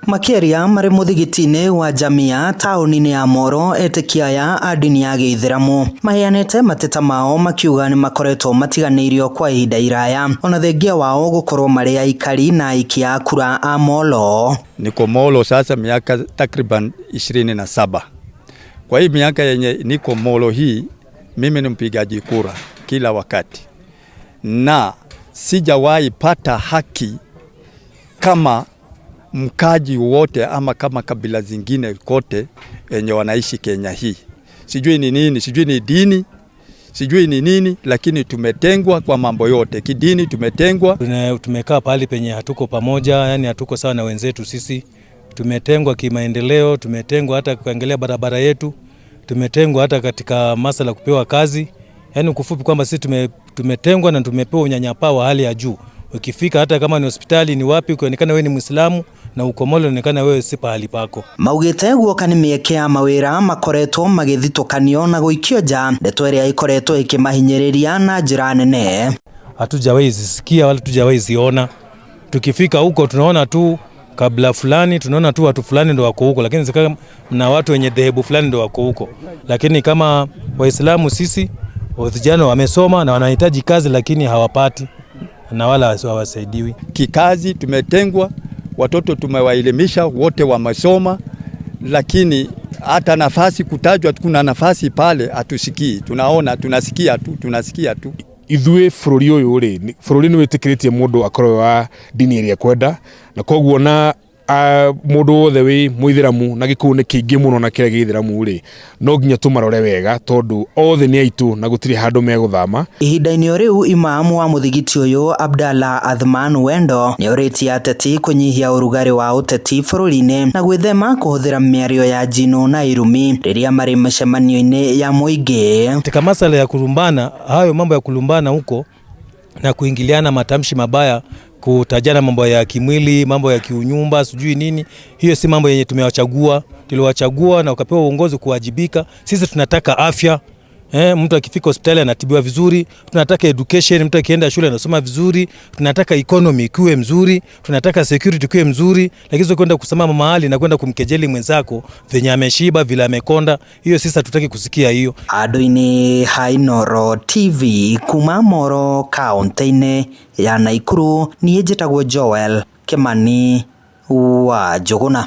Makĩaria marĩ mũthigiti-inĩ wa Jamia taũni-inĩ ya Moro, etĩkia aya a ndini ya gĩithĩramu maheanĩte mateta mao makiuga nĩ makoretwo matiganĩirio kwa ihinda iraya ona thengia wao gũkorwo marĩ aikari na aikia a kura a Molo. Niko Molo sasa miaka takriban 27. Kwa hii miaka yenye niko Molo hii, mimi ni mpigaji kura kila wakati na sijawahi pata haki kama mkaji wote ama kama kabila zingine kote enye wanaishi Kenya hii. Sijui ni nini, sijui ni dini, sijui ni nini, lakini tumetengwa kwa mambo yote. Kidini tumetengwa. Tumekaa pahali penye hatuko pamoja, yani hatuko sawa na wenzetu sisi. Tumetengwa kimaendeleo, tumetengwa hata kuangalia barabara yetu, tumetengwa hata katika masala kupewa kazi. Yani kufupi kwamba sisi tumetengwa na tumepewa unyanyapaa wa hali ya juu. Ukifika hata kama ni hospitali ni wapi, ukionekana wewe ni Muislamu na uko Molo, unaonekana wewe si pahali pako. Maugĩte guoka nĩ mĩeke ya mawĩra makoretwo magĩthitũkanio na gũikio nja, ndeto ĩrĩa ĩkoretwo ĩkĩmahinyĩrĩria na njĩra nene. Hatujawahi zisikia wala hatujawahi ziona. Tukifika huko tunaona tu kabla fulani, tunaona tu watu fulani ndo wako huko, lakini na watu wenye dhehebu fulani ndo wako huko. Lakini kama Waislamu sisi vijana wamesoma na wanahitaji kazi, lakini hawapati na wala hawasaidiwi. Kikazi tumetengwa, watoto tumewaelimisha wote wamesoma, lakini hata nafasi kutajwa, kuna nafasi pale hatusikii, tunaona tunasikia tu, tunasikia tu. Ithuĩ bũrũri ũyũ rĩ, bũrũri nĩ wĩtĩkĩrĩtie mũndũ akorwo wa ndini ĩrĩa ekwenda, na koguo na mũndũ wothe wĩ mũithĩramu na gĩkũyũ nĩ kĩingĩ mũno na kĩrĩa gĩithĩramu rĩ, no nginya tũmarore wega tondũ othe nĩ aitũ na gũtirĩ handũ megũthama. Ihinda-inĩ o rĩu, imamu wa mũthigiti ũyũ Abdallah Athman Wendo nĩ orĩtie ateti kũnyihia ũrugarĩ wa ũteti bũrũri-inĩ na gwĩthema kũhũthĩra mĩario ya njino na irumi rĩrĩa marĩ mĩcemanio-inĩ ya mũingĩ. Katika masala ya kulumbana, hayo mambo ya kulumbana huko na kuingiliana matamshi mabaya, kutajana mambo ya kimwili, mambo ya kiunyumba, sijui nini, hiyo si mambo yenye tumewachagua. Tuliwachagua na ukapewa uongozi kuwajibika. Sisi tunataka afya. Mtu akifika hospitali anatibiwa vizuri. Tunataka education, mtu akienda shule anasoma vizuri. Tunataka economy ikuwe mzuri, tunataka security ikuwe mzuri, lakini sio kwenda kusimama mahali na kwenda kumkejeli mwenzako venye ameshiba vile amekonda. Hiyo sisi hatutaki kusikia hiyo. Andũ-inĩ ha Inooro TV kuma Moro kaũntĩ-inĩ ya Naikuru, niĩ njĩtagwo Joel Kimani wa Njũgũna.